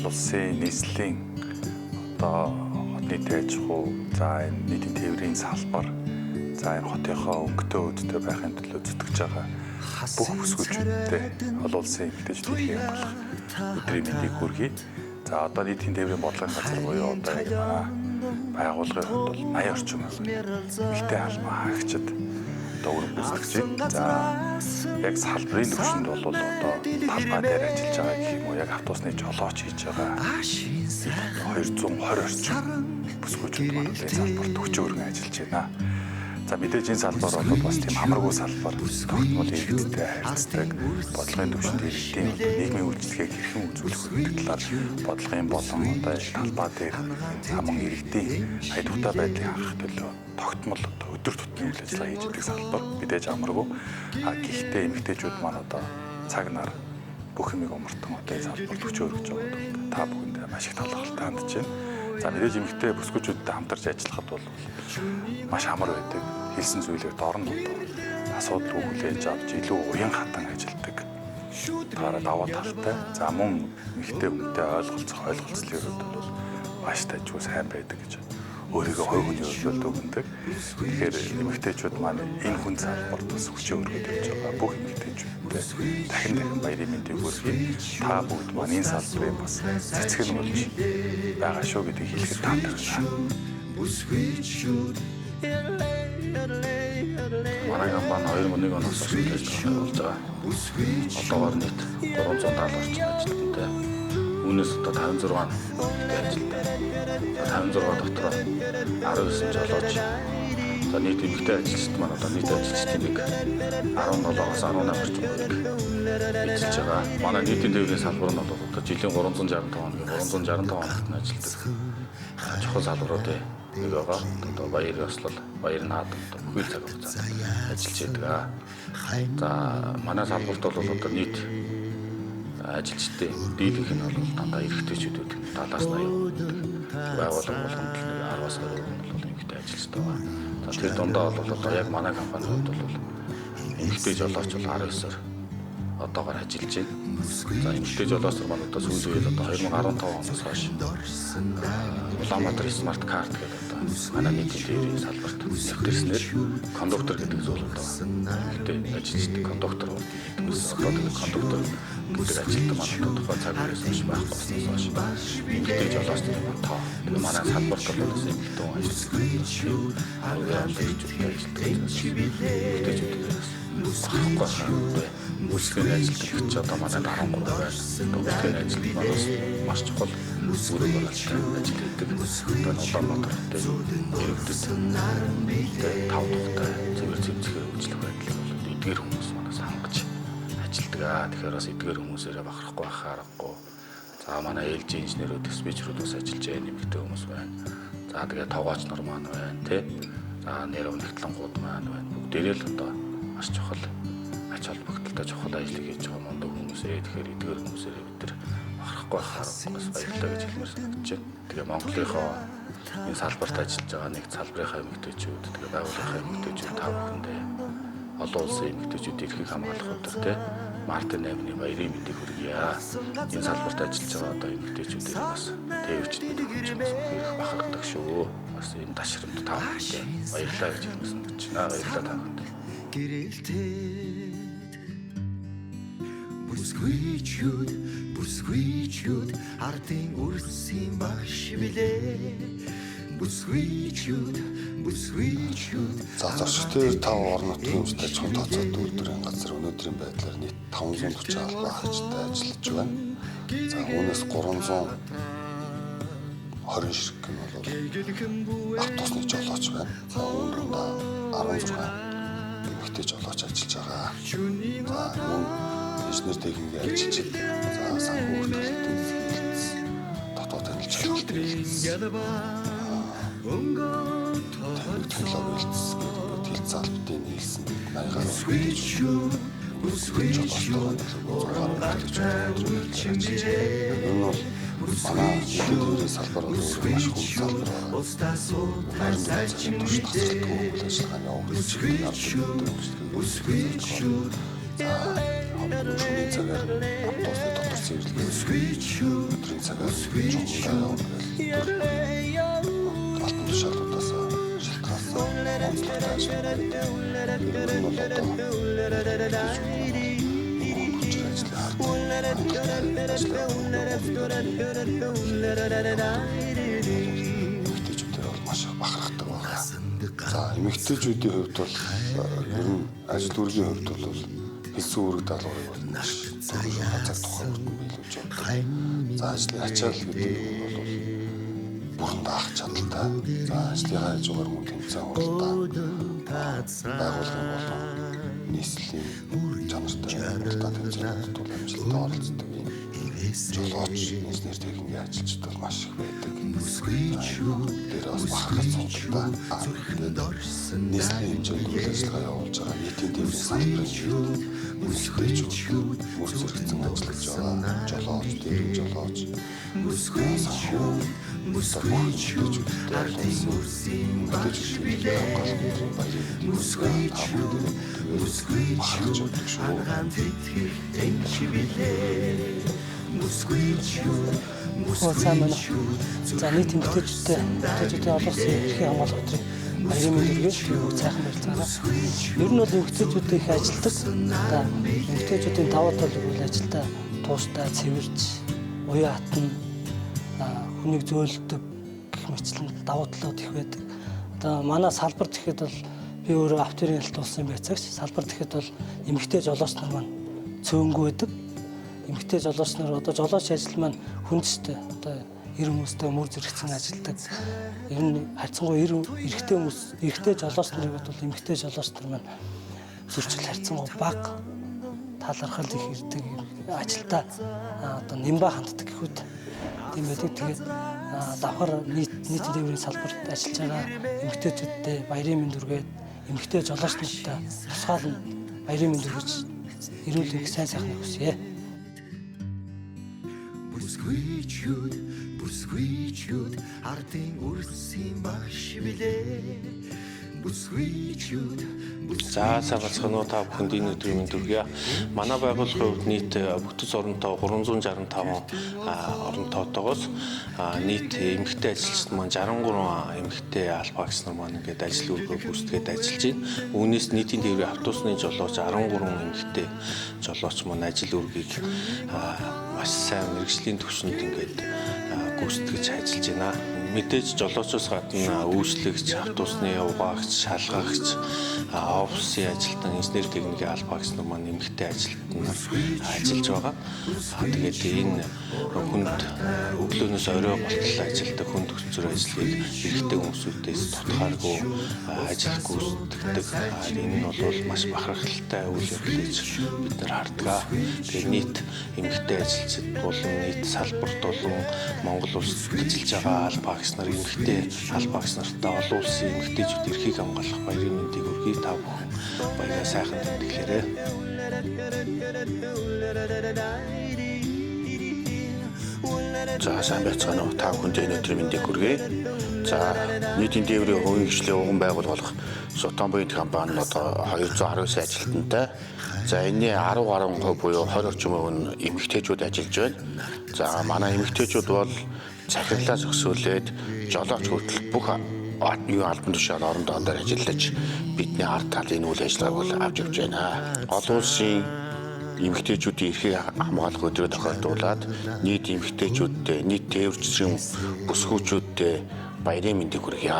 Монгол улсын нийслэлийн одоо хотны аж ахуй, за энэ нийтийн тээврийн салбар, за энэ хотынхоо өнгөтэй өөдтэй байхын төлөө зүтгэж байгаа бүх бүсгүйчүүдтэй олон улсын эмэгтэйчүүд эрхийг хамгаалах өдрийн мэндийг хүргэе. За одоо нийтийн тээврийн бодлогын газар буюу одоо яг манай байгууллагын хувьд бол 80 орчим эмэгтэй албан хаагчид одоо үүрэг гүйцэтгэж байна. За яг салбарын түвшинд бол одоо талбай дээр ажиллаж байгаа гэх юм уу, яг автобусны жолооч хийж байгаа 220 орчим бүсгүйчүүд маань энэ салбарт хүчин өргөн ажиллаж байна. За мэдээж энэ салбар бол бас тийм хамаргүй салбар, тогтмол иргэдтэй харьцдаг, бодлогын түвшинд иргэдийн нийгмийн үйлчилгээг хэрхэн үзүүлэх вэ гэдэг талаар бодлогын болон одоо талбай дээр хаман иргэдийн аялалтай байдлыг харах төлөө тогтмол одоо өдөр тутмын үйл ажиллагаа хийж байдаг салбар мэдээж амаргүй. А гэхдээ эмэгтэйчүүд маань одоо цаг нар бүх юмыг умартан одоо энэ салбарт хүчээ өргөж байгаа бол та бүхэндээ маш их талархалтай хандж байна. За мэдээж эмэгтэй бүсгүйчүүдтэй хамтарч ажиллахад бол маш амар байдаг. Хэлсэн зүйлийг дорн одоо асуудалгүй хүлээж авч илүү уян хатан ажилладаг. Таараа даваа талтай. За мөн эмэгтэй хүнтэй ойлголцох ойлголцлын хувьд бол маш тажгүй сайн байдаг гэж өөрийгөө хувь хүний хувьд өгөндөг. Тэгэхээр эмэгтэйчүүд маань энэ хүн салбарт бас хүчээ өргөд явж байгаа бүх эмэгтэйчүүдтэй дахин дахин баярын мэндийг хүргэе. Та бүгд маань энэ салбарын бас цэцэг нь болж байгаа шүү гэдгийг хэлэхэд таатай байна. Манай компани 2001 оноос хойш үйл ажиллагаа болж байгаа. Одоогоор нийт 370 орчим ажилтнтай. Үүнээс одоо 56 эмэгтэй ажилтан. 56 дотроо 19 жолооч. За нийт эмэгтэй ажилчид маань одоо нийт ажилчдын нэг 17-оос 18 орчим хувийг эзэлж байгаа. Манай нийтийн тээврийн салбар нь бол одоо жилийн 365 хоногийн 365 хоногт нь ажилладаг чухал салбаруудын нэг байгаа. Одоо баяр ёслол, баяр наадам бүхий л цаг хугацаанд ажиллаж байдаг. За манай салбарт бол одоо нийт ажилчдын дийлэнх нь бол дандаа эрэгтэйчүүд байдаг. 70-аас 80%. Байгууллага болгонд л нэг 10-аас 20% нь бол эмэгтэй ажилчид байгаа. За тэр дундаа бол одоо яг манай компанийн хувьд бол эмэгтэй жолооч бол 19-оор одоогоор ажиллаж байна. За эмэгтэй жолооч нар маань одоо сүүлийн үед одоо 2015 оноос хойш Улаанбаатар смарт карт гэдэг одоо манай нийтийн тээврийн салбарт нэвтэрснээр кондуктор гэдэг зүйл одоо эмэгтэй ажилчид кондуктор одоо тэр кондуктор гэдэг ажилтан маань одоо тухайн цаг үеэс хойш байхгүй болсноос хойш эмэгтэй жолооч нар маань тоо. Тэгээ манай салбарт бол бас эмэгтэй хүн ажилладаг. Эмэгтэйчүүд бас бахархгүй байна. Үйлчлэгээний ажилтан ч одоо манай 13 байна. Үйлчлэгээний ажилтан маань бас маш чухал үүрэг баралтай ажил хийдэг. Одоо Улаанбаатар хотын иргэдэд тав тухтай цэвэр зэмцгээр үйлчлэх байдлыг бол эдгээр хүмүүс манаас хангаж ажилладаг. Тэгэхээр бас эдгээр хүмүүсээрээ бахархгүй байх аргагүй. За манай ээлжийн инженерүүд, диспетчерүүд бас ажиллаж байгаа эмэгтэй хүмүүс байна. За тэгээ тоогооч нар маань байна, тий. За нэрв нэгтлэнгууд маань байна. Бүгдээрээ л одоо маш чухал ач холбогдолтой чухал ажлыг хийж байгаа мундаг хүмүүсээ. Тэгэхээр эдгээр хүмүүсээрээ бид нар бахархгүй байх аргагүй бас баярлалаа гэж хэлмээр санагдаж байна. Тэгээ Монголынхоо энэ салбарт ажиллаж байгаа нэг салбарынхаа эмэгтэйчүүд, тэгээ байгууллагынхаа эмэгтэйчүүд та бүхэндээ олон улсын эмэгтэйчүүд эрхийг хамгаалах өдөр тий Мартын 8-ны баярын мэндийг хүргье. Энэ салбарт ажиллаж байгаа одоо эмэгтэйчүүдээр бас тээвэрчд бид бас их бахархдаг шүү. Бас энэ ташрамд та бүхэндээ баярлалаа гэж хэлмээр санагдаж байна. Баярлалаа та бүхэндээ. Гэрэлтэд бүсгүйчүүд, бүсгүйчүүд ардын үрсийн багш билээ. Бүсгүйчүүд, бүсгүйчүүд. За зорчигтой 5 орон нутгийн өмчт аж ахуйн тооцоолт үйлдвэрийн газар өнөөдрийн байдлаар нийт 540 албан хаагчтай ажиллаж байна. За үүнээс 320 ширхэг нь бол автобусны жолооч байна. За үүн дундаа 16 эмэгтэй жолооч ажиллаж байгаа. За мөн инженер техникийн ажилчид, за санхүү хүртэл эдийн засгийн хэлтс, дотоод танилж шалгалт хэлтс, технологи хэлтс гэдэг ингээд хэлтс албадын нийлсэн 80 гаруй эмэгтэйчүүд жолоочтойгоо нөлөөгөө 6 гаруй эмэгтэйчүүд ажиллаж байна. Энэ бол манай нийтийн тээврийн салбар бол өөрөө маш хүнд салбар байгаа. 21 цагийн турш тасралтгүй үйл ажиллагааны явагдаж байна. За шөнийн цагаар автобусны дотор цэвэрлэгээ өдрийн Ажлын цагаар чухамдаа явна гэл албан тушаалуудаас шалтгаалсан онцлогтой ажил байдаг. Ер нь бол одоо хүчээр ажлын эмэгтэйчүүдээр бол маш их бахархдаг байна. За, эмэгтэйчүүдийн хувьд бол ер нь ажил үүргийн хувьд бол хэлсэн үүрэг даалгаврыг бол маш цаг тухай бүртэн биелүүлж явдаг. За, ажлын ачаал гэдэг юм бол бүрэн даах чадaltaй. За, ажлынхаа хажуугаар мөн тэмцээн хуралдаа байгууллагын болон нийслэлийн чанартай хуралдаа тэмцээнүүдэд бол амжилттай оролцдог юм. Жолооч, инженер техникийн ажилчид бол маш их байдаг. Тэр бас бахархаж цугладаг. Тэгээд нийслэлийн хэмжээнд үйл ажиллагаа явуулж байгаа нийтийн тээврийн салбарын эмэгтэйчүүд мөр зэрэгцэн ажиллаж байгаа. Жолооч, тээврийн жолооч, санхүү, бүсгүйчүүд эмэгтэйчүүдийн хамгаалах өдрийн баярыг та бүгдээ бахархаж явдаг шүү. Сайн байна. За, нийт эмэгтэйчүүдтэй олон улсын эрхийг хамгаалах өдрийн баярын мэнд хүргэе. Бүгд сайхан баярлалаа. Ер нь бол эмэгтэйчүүд их ажилтдаг. Одоо эмэгтэйчүүдийн давуу тал бол ажилдаа тууштай, цэвэрж, уян хатан, хүнийг зөөлдөг гэх мэтлэн давуу талууд их байдаг. Одоо манай салбарт гэхэд бол би өөрөө автөрийн ялт улсын байцаагч. Салбарт гэхэд бол эмэгтэй жолооч нар маань цөөнгүй байдаг. Эмэгтэй жолооч нар одоо жолооч ажил маань хүндтэй. Одоо эр хүмүүстэй мөр зэрэгцэн ажилдаг. Ер нь харьцангуй эрэгтэй хүмүүс, эрэгтэй жолооч нарыг бол эмэгтэй жолооч нар маань зөрчил харьцангуй бага, талархал их ирдэг, ажилдаа одоо нэмбаа ханддаг гэх үү. Тийм байдаг. Тэгээд давхар нийт тээврийн салбарт ажиллаж байгаа эмэгтэйчүүдтэй баярын мэнд хүргээд, эмэгтэй жолооч нартай тусгаалan баярын мэнд хүргэж, эрүүл их сайн сайхныг хүсье. Бүсгүйчүүд, бүсгүйчүүд ардын үрсийн багш билээ. Бүсгүйчүүд. За, сайн бацгаана уу, та бүхэнд энэ өдрийн мэнд хүргье. Манай байгууллагын хувьд нийт бүтц оронтоо 365 оронтоотойгоос нийт эмэгтэй ажилчид маань 63 эмэгтэй албаагч нар маань ингээд ажил үүргээ гүйцэтгээд ажиллаж байна. Үүнээс нийтийн тээврийн автобусны жолооч 13 эмэгтэй жолооч маань ажил үүргийг маш сайн мэргэжлийн түвшинд ингээд гүйцэтгэж ажиллаж байна. Мэдээж жолоочоос гадна үйлчлэгч, автобусны угаагч, шалгагч, офисын ажилтан, инженер техникийн албаагч нар маань эмэгтэй ажилтнаар ажиллаж байгаа. Тэгээд энэ хүнд өглөөнөөс орой болтол ажилладаг хүнд хүчээр ажлыг эрэгтэй хүмүүсүүдээс тутахааргүй ажил гүйцэтгэдэг. Энэ нь бол маш бахархалтай үйл явдал гэж бид нар хардаг. Тэгээд нийт эмэгтэй ажилчид болон нийт салбарт болон Монгол улсад ажиллаж байгаа албаагч нар, эмэгтэй албаагч нартай олон улсын эмэгтэйчүүд эрхийг хамгаалах баярын мэндийг хүргэе. Та бүхэн баяраа сайхан тэмдэглээрэй. За, сайн байцгаана уу. Та бүхэнд энэ өдрийн мэндийг хүргэе. За, нийтийн тээврийн хувийн хвшлийн уган байгууллага болох Сутанбуйд компани нь одоо 219 ажилтнтай. За, энэний 10 гаруй хувь буюу 20 орчим хувь нь эмэгтэйчүүд ажиллаж байна. За, манай эмэгтэйчүүд бол захирлаас өсөөлээд жолооч хүртэл бүх юу албан тушаал орон тоон дээр ажиллаж бидний ард тал энэ үйл ажиллагааг бол авч явж байна. Олон улсын эмэгтэйчүүдийн эрхийг хамгаалах өдрөө тохиолдуулаад нийт эмэгтэйчүүдтэй, нийт тээвэрчдийн бүсгүүчүүдтэй баярын мэндийг хүргье.